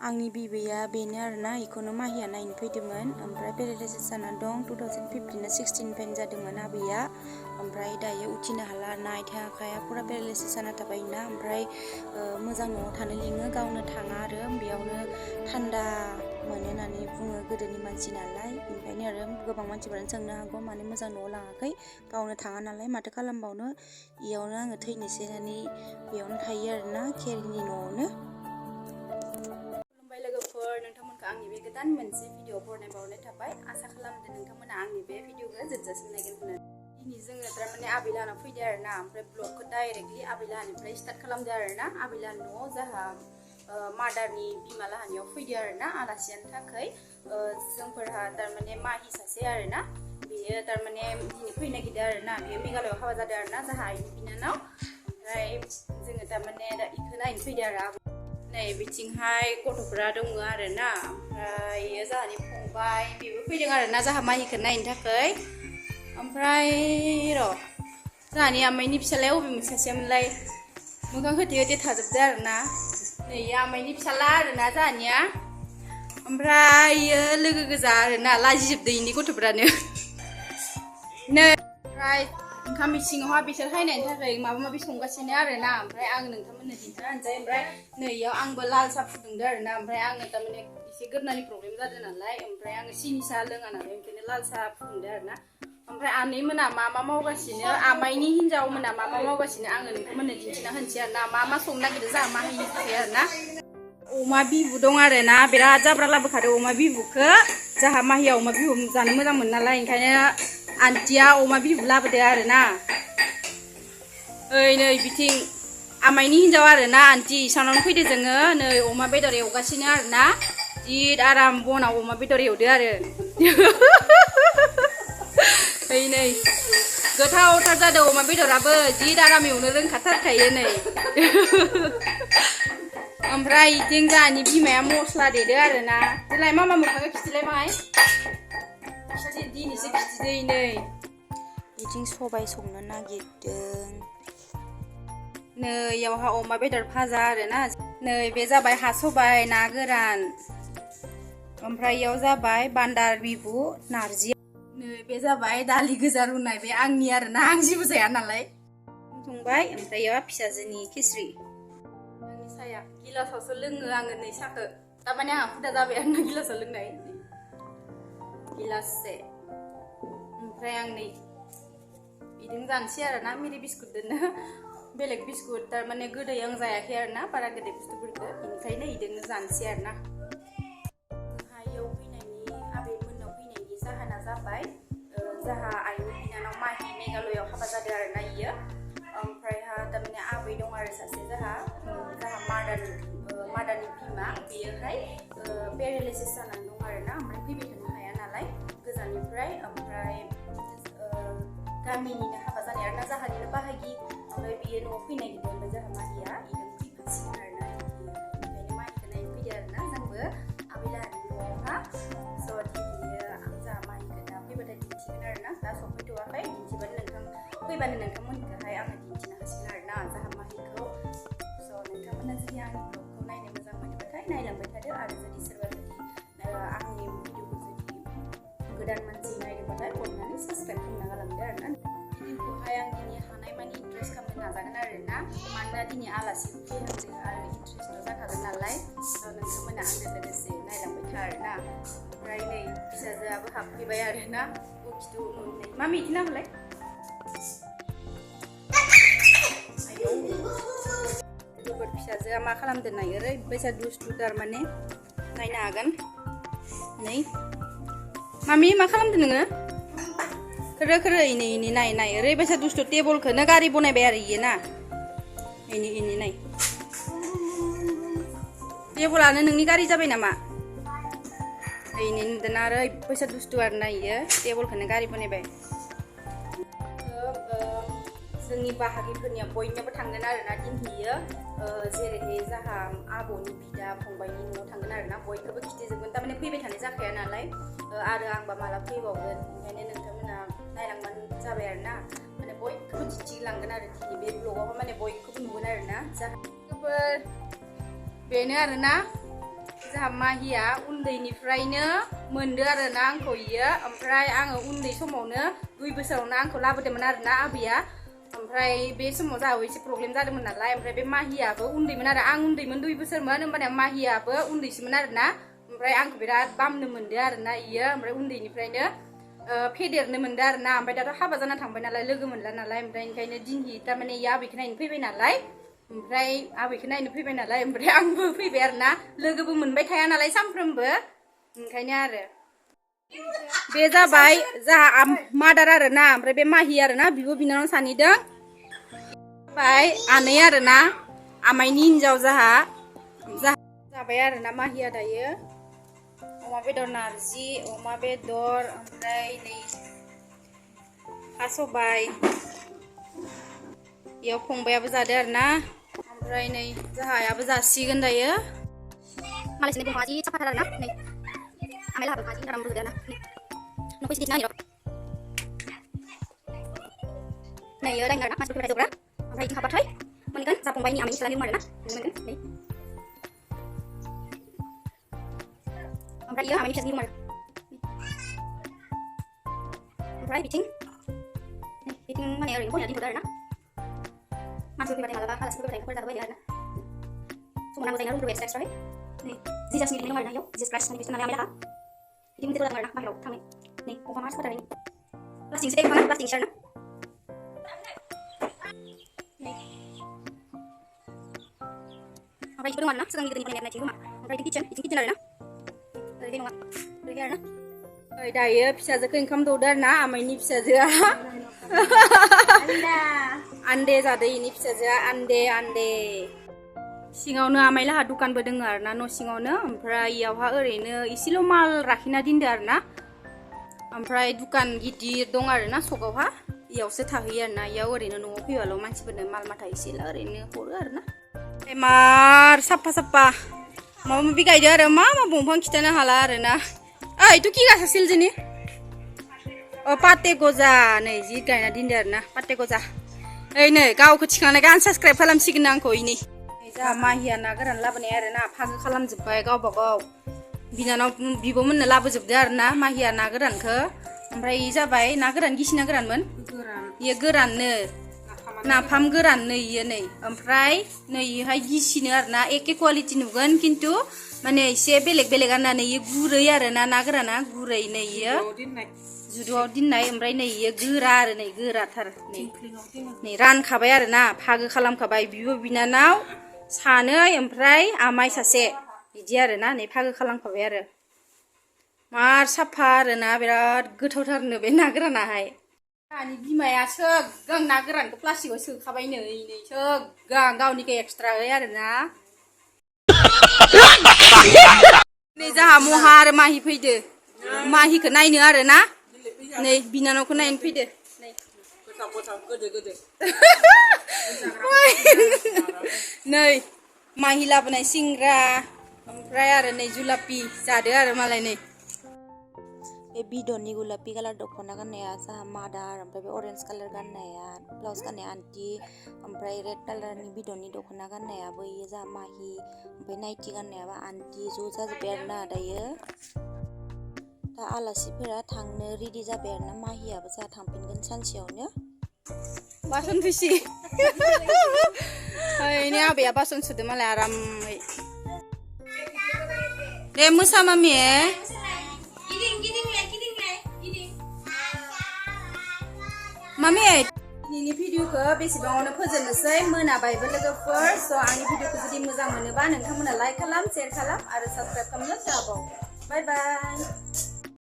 आंनि बिबैया बेनो आरोना इखौनो माहिया नायनो फैदोंमोन ओमफ्राय पेरालाइसिस जाना दं 2015-16निफ्रायनो जादोंमोन आबैया ओमफ्राय दायो उथिनो हाला आरोना आथिं आखाया पुरा पेरालाइसिस जाना थाबायना ओमफ्राय मोजां न'आव थानो लिङो गावनो थाङा आरो बेयावनो थान्दा मोनो होननानै बुङो गोदोनि मानसि नालाय ओंखायनो आरो गोबां मानसिफोरानो सोंनो हागौ माने मोजां न'आव लाङाखै गावनो थाङा नालाय माथो खालामबावनो इयावनो आङो थैनोसै होननानै बेयावनो थायो आरोना केरिनि न'आवनो। लोगोफोर नोंथांमोनखौ आंनि बे गोदान मोनसे भिडिअ बरायनाय थाबाय आसा खालामदों नोंथांमोना आंनि बे भिडिअखौ जोबजासिम नायगोन होननानै दिनै जोङो थारमाने आबै लाहानाव फैदो आरोना ओमफ्राय ब्लगखौ डाइरेक्टलि आबै लाहानिफ्राय स्टार्ट खालामदो आरोना आबै लाहानि न'आव जाहा मादारनि बिमा लाहानियाव फैदो आरोना आलासि जानो थाखाय जोंफोरहा थारमाने माहि सासे आरोना बेयो थारमाने दिनै फैनो नागिरदों आरोना बेयो मेघालयआव हाबा जादों आरोना जाहा आइनि बिनानाव ओमफ्राय जोङो थारमाने दा इखौ नायनो फैदो आरो नै बिथिंहाय गथ'फोरा दङ आरोना ओमफ्राय जाहानि फंबाय बेबो फैदों आरोना जाहा माहिखौ नायनो थाखाय ओमफ्राय र' जाहानि आमाइनि फिसालाया अबे मोनसे सासेयामोनलाय मोखां होथे होथे थाजोबदो आरोना नै आमाइनि फिसाला आरोना जाहानिया ओमफ्राय लोगो गोजा आरोना लाजिजोबदो इनि गथ'फ्रानो नै ओमफ्राय ओंखाम इसिङावहा बिसोर हायनायनि थाखाय माबा माबि संगासिनो आरोना ओमफ्राय आं नोंथांमोननो दिन्थिना होनसै ओमफ्राय नै इयाव आंबो लाल साहा फुदुंदो आरोना ओमफ्राय आङो थारमाने एसे गोदनानि प्रब्लेम जादों नालाय ओमफ्राय आङो सिनि साहा लोङा नालाय ओंखायनो लाल साहा फुदुंदो आरोना ओमफ्राय आनैमोना मा मावगासिनो आमाइनि हिन्जाव मोना मा मावगासिनो आङो नोंथांमोननो दिन्थिना होनसै आरोना मा संनो नागिरदों जाहा माहिनि थाखाय आरोना अमा बिबु दं आरोना बिराद जाब्रा लाबोखादों अमा बिबुखौ जाहा माहिया अमा बिबु जानो मोजां मोनो नालाय ओंखायनो आन्टिया अमा बिबु लाबोदो आरोना ओइ नै बिथिं आमाइनि हिन्जाव आरोना आन्टि इसानावनो फैदो जोङो नै अमा बेदर एवगासिनो आरोना जि आराम बनाव अमा बेदर एवदो आरो ओइ नै गोथावथार जादों अमा बेदराबो जि आराम एवनो रोंखाथारखायो नै ओमफ्राय इथिं जाहानि बिमाया मस्ला देदो आरोना देलाय मामा मोखांखौ खिथिलाय माहाय दिनैसो खिथिदै नै बिथिं सबाय संनो नागिरदों नै इयावहा अमा बेदर भाजा आरोना नै बे जाबाय हा सबाय ना गोरान ओमफ्राय इयाव जाबाय बान्दार बिबु नारजि नै बे जाबाय दालि गोजा रुनाय बे आंनि आरोना आं जेबो जाया नालाय संबाय ओमफ्राय इयाव फिसाजोनि खिस्रि आंनि साया गिलासावसो लोङो आङो नै साखो थारमाने आंहा हुदा जाबाय आरोना गिलासाव लोंनाय गिलाससे ओमफ्राय आं नै बिदिनो जानोसै आरोना मेरि बिस्कुट दोनो बेलेग बिस्कुट थारमाने गोदै आं जायाखै आरोना बारा गोदै बुस्थुफोरखौ बेनिखायनो इदिनो जानोसै आरोना इयाव फैनायनि आबैमोननाव फैनायनि जाहोना जाबाय जाहा आइनि बिनानाव माहि मेघालयआव हाबा जादों आरोना इयो ओमफ्रायहा थारमाने आबै दं आरो सासे जाहा मादारनि बिमा बेयोहाय पेरालाइसिस जानानै दं आरोना ओमफ्राय फैबाय थानो हाया नालाय गोजाननिफ्राय ओमफ्राय गामिनिनो हाबा जानाय आरोना जाहानिनो बाहागि ओमफ्राय बियो न'आव फैनो नागिरदों ओमफ्राय जाहा माहिया इदों फैफासिगोन आरोना ओंखायनो माहिखौ नायनो फैदो आरोना जोंबो आबै लाहानि न'आवहा स' दिनैयो आं जाहा माहिखौ दा फैबाथाय दिन्थिगोन आरोना दा सफैथ'वाखै फैबानो नोंथांमोनखौहाय आङो दिन्थिनो हासिगोन आरोना जाहा माहिखौ स' नोंथांमोना जुदि आंनि ब्लगखौ नायनो मोजां मोनोबाथाय नायलांबाय थादो आरो जुदि सोरबा जुदि आंनि भिडिअखौ जुदि गोदान मानसि नायदोंबाथाय अननानै साबस्क्राइब खालामना गालांदो आरोना भिडिअखौहाय आं दिनै हानायमानि इन्ट्रेस्ट खालामनो नाजागोन आरोना मानोना दिनै आलासि फैहांदों आरो इन्ट्रेस्टल' जाखागोन नालाय नोंथांमोना आंजों लोगोसे नायलांबाय था आरोना ओमफ्राय नै फिसाजोआबो हाबफैबाय आरोना खिथु उननै मा मिथिना होलाय जोबोद फिसाजोआ मा खालामदों नाय ओरैबायसा दुस्थु थारमाने नायनो हागोन नै मामि मा खालामदों नोङो खोरो इनि नाय ओरैबायसा दुस्थु टेबोलखौनो गारि बनायबाय आरो इयो ना इनि नाय टेबोलानो नोंनि गारि जाबाय नामा इनि नुदों आरो ओरैबायसा दुस्थु आरोना इयो टेबोलखौनो गारि बनायबाय जोंनि बाहागिफोरनिया बयनियाबो थांगोन आरोना दिनैयो जेरैहाय जाहा आब'नि बिदा फंबायनि न'आव थांगोन आरोना बयखौबो खिथिजोबगोन थारमाने फैबाय थानाय जाखाया नालाय आरो आंबा माला फैबावगोन ओंखायनो नोंथांमोना नायलांबानो जाबाय आरोना माने बयखौबो दिन्थिलांगोन आरो दिनै बे ब्लगावहाय माने बयखौबो नुगोन आरोना जाहाफोर बेनो आरोना जोंहा माहिया उन्दैनिफ्रायनो मोनदो आरोना आंखौ इयो ओमफ्राय आङो उन्दै समावनो 2 बोसोरावनो आंखौ लाबोदोंमोन आरोना आबैया ओमफ्राय बे समाव जाहाबो एसे प्रब्लेम जादोंमोन नालाय ओमफ्राय बे माहियाबो उन्दैमोन आरो आं उन्दैमोन 2 बोसोरमोन होमबाना माहियाबो उन्दैसोमोन आरोना ओमफ्राय आंखौ बिराद बामनो मोनदो आरोना इयो ओमफ्राय उन्दैनिफ्रायनो फेदेरनो मोनदो आरोना ओमफ्राय दाथ' हाबा जाना थांबाय नालाय लोगो मोनला नालाय ओमफ्राय ओंखायनो दिनहि थारमाने इयो आबैखौ नायनो फैबाय नालाय ओमफ्राय आबैखौ नायनो फैबाय नालाय ओमफ्राय आंबो फैबाय आरोना लोगोबो मोनबाय थाया नालाय सानफ्रोमबो ओंखायनो आरो बे जाबाय जाहा मादार आरोना ओमफ्राय बे माहि आरोना बिब' बिनानाव सानैदों ओमफ्राय आनै आरोना आमाइनि हिनजाव जाबाय आरोना माहिया दायो अमा बेदर नारजि अमा बेदर ओमफ्राय नै हा सबाय बेयाव फंबायाबो जादो आरोना ओमफ्राय नै जाहायाबो जासिगोन दायो मालायसिनि बुंबाजि साफाथार आरोना नै आमाइ लाहाबो बाजि आराम रुदो ना न'खौ सिदिना आरो नै रायनो आरोना मानसिफोर फैबाय ओमफ्राय इदिं हाबाथाय मोनगोन जा फंबायनि आमाइनि फिसालानि रुम आरोना मोनगोन नै ओमफ्राय इयो आमाइनि फिसाजोनि रुम आरो ओमफ्राय बिथिं माने ओरैनो फरायना दोनथ'दो आरोना मानसिफोर फैबाथाय मालाबा आलासिफोर फैबाथाय न'खर जाबाय आरोना समाव नांगौ जायोना रुमफोरखौ एक्सट्रा नै जिजासनि लिरनाय दं आरोना इयाव जिजास क्राइस्ट होननानै नालाय आमाइ लाहा बिदि मोनसे दं आरोना बाहेराव थांनाय नै अखा मास फोथारनायनि प्लास्टिकसो दे अखाना प्लास्टिकसो आरोना ओमफ्राय इदिबो दं आरोना सिगांनि गोदोनिफ्राय लिरनाय रुमा ओमफ्राय किचेन आरोना ओरैहाय नङा ओरैहाय आरोना ओमफ्राय दायो फिसाजोखौ ओंखाम दौदो आरोना आमाइनि फिसाजोआ आन्डे जादो इनि फिसाजोआ आन्डे सिङावनो आमाइ लाहा दुकानबो दङ आरोना न' सिङावनो ओमफ्राय इयावहा ओरैनो इसेल' माल लाखिना दोनदो आरोना ओमफ्राय दुकान गिदिर दं आरोना सकआवहा इयावसो थाहैयो आरोना इयाव ओरैनो न'आव फैबाल' मानसिफोरनो माल माथा एसेला ओरैनो हरो आरोना मार साफा माबा माबि गायदो आरो मा दंफां खिथानो हाला आरोना ओइ तु कि गासासिल जोनि पाते गजा नै जि गायना दोनदो आरोना पाते गजा ओइ नै गावखौ थिखांनायखौ आनसाबस्क्राइब खालामसिगोन आंखौ इनि जाहा माहिया ना गोरान लाबोनाय आरोना फागो खालामजोब्बाय गावबा गाव बिनानाव बिब'मोननो लाबोजोबदो आरोना माहिया ना गोरानखौ ओमफ्राय इ जाबाय ना गोरान गिसि ना गोरानमोन इयो गोराननो नाफाम गोराननो इयो नै ओमफ्राय नै इहाय गिसिनो आरोना एखे क्वालिटि नुगोन खिन्थु माने एसे बेलेग आरोना इयो गुरै आरोना ना गोराना गुरै नै इयो जुदुआव दोननाय ओमफ्राय नै इयो गोरा आरो नै गोराथार नै रानखाबाय आरोना फागो खालामखाबाय बिब' बिनानाव सानै ओमफ्राय आमाइ सासे बिदि आरोना नै फागो खालामखाबाय आरो मार साफा आरोना बिराद गोथावथारनो बे ना गोरानाहाय दानि बिमाया सोगगां ना गोरानखौ प्लास्टिकआव सोखाबाय नै सोगगां गावनिखौ एक्सट्रायै आरोना नै जाहा महा आरो माहि फैदो माहिखौ नायनो आरोना नै बिनानावखौ नायनो फैदो नै माहि लाबोनाय सिंग्रा ओमफ्राय आरो नै जुलापि जादो आरो मालाय नै बे बिदननि गुलापि कालार दख'ना गाननाया जाहा मादार ओमफ्राय बे अरेन्ज कालार गाननाया ब्लाउस गाननाया आन्टि ओमफ्राय रेड कालारनि बिदननि दख'ना गाननायाबो इयो जाहा माहि ओमफ्राय नाइटि गाननायाबो आन्टि ज' जाजोब्बाय आरोना दायो दा आलासिफोरा थांनो रेडि जाबाय आरोना माहियाबो जाहा थांफिनगोन सानसेयावनो बासन फैसि ओइनै आबैया बासन सुदो मालाय आरामै दे मोसा मामि मामि दिनैनि भिडिअखौ बेसेबाङावनो फोजोबनोसै मोनाबायबो लोगोफोर स' आंनि भिडिअखौ जुदि मोजां मोनोबा नोंथांमोना लाइक खालाम शेयार खालाम आरो साबस्क्राइब खालामनो दाबाव बाय बाय